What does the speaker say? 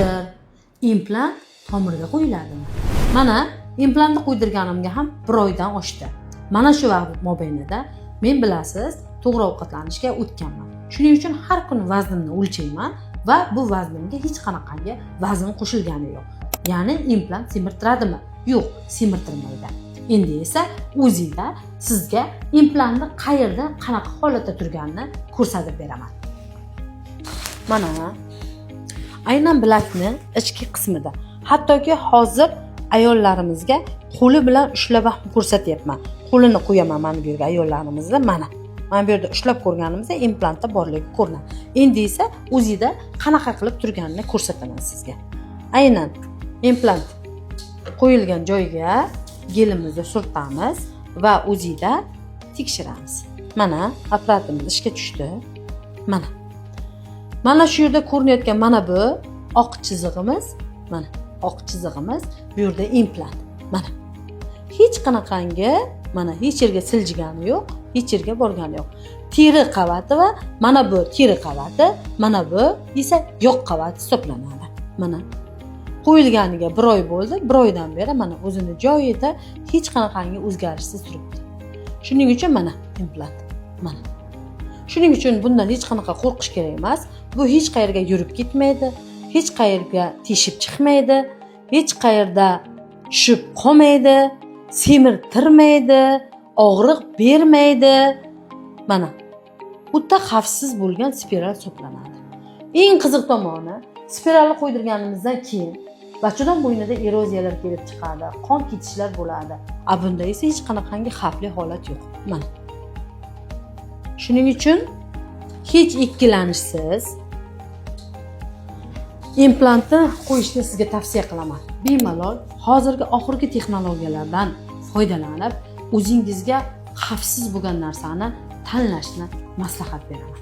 Hozir implant tomirga qo'yiladimi? Mana, implantni qo'ydirganimga ham bir oydan oshdi. Mana shu vaqt mobaynida men, bilasiz, to'g'ri ovqatlanishga o'tganman. Shuning uchun har kuni vaznimni o'lchayman va bu vaznimga hech qanaqangi vazn qo'shilgani yo'q. Ya'ni implant semirtiradimi? Yo'q, semirtirmaydi. Endi esa o'zingda sizga implantni qayerda, qanaqa holatda turganini ko'rsatib beraman. Mana, aynan bilakni ichki qismida. Hattoki hozir ayollarimizga qo'li bilan ushlab ham ko'rsatyapman. Qo'lini qo'yaman mana bu yerga ayollarimizni, mana. Mana bu yerda ushlab ko'rganimizda implantda borligi ko'rinadi. Endi esa o'zida qanaqa qilib turganini ko'rsataman sizga. Aynan implant qo'yilgan joyga gelimizni surtamiz va o'zida tekshiramiz. Mana, apparatimiz ishga tushdi. Mana. Mana shu yerda ko'rinayotgan mana bu oq chizig'imiz, mana, oq chizig'imiz bu yerda implant. Mana. Hech qanaqangi, mana, hech yerga siljigani yo'q, hech yerga borgani yo'q. Teri qavati va mana bu teri qavati, mana bu esa yog' qavati hisoblanadi. Mana, qo'yilganiga bir oy bo'ldi. Bir oydan beri, mana, o'zini joyida hech qanaqangi o'zgarishsiz turibdi. Shuning uchun, mana, implant. Mana. Shuning uchun bundan hech qanaqa qo'rqish kerak emas. Bu hech qayerga yurib ketmaydi, hech qayerga teshib chiqmaydi, hech qayerda tushib qolmaydi, semirtirmaydi, og'riq bermaydi. Mana, o'ta xavfsiz bo'lgan spiral hisoblanadi. Eng qiziq tomoni, spiralni qo'ydirganimizdan keyin bachadon bo'ynida eroziyalar kelib chiqadi, qon ketishlar bo'ladi. A bunda esa hech qanaqangi xavfli holat yo'q. Mana. Shuning uchun hech ikkilanishsiz implantni qo'yishni sizga tavsiya qilaman. Bemalol hozirgi oxirgi texnologiyalardan foydalanib, o'zingizga xavfsiz bo'lgan narsani tanlashni maslahat beraman.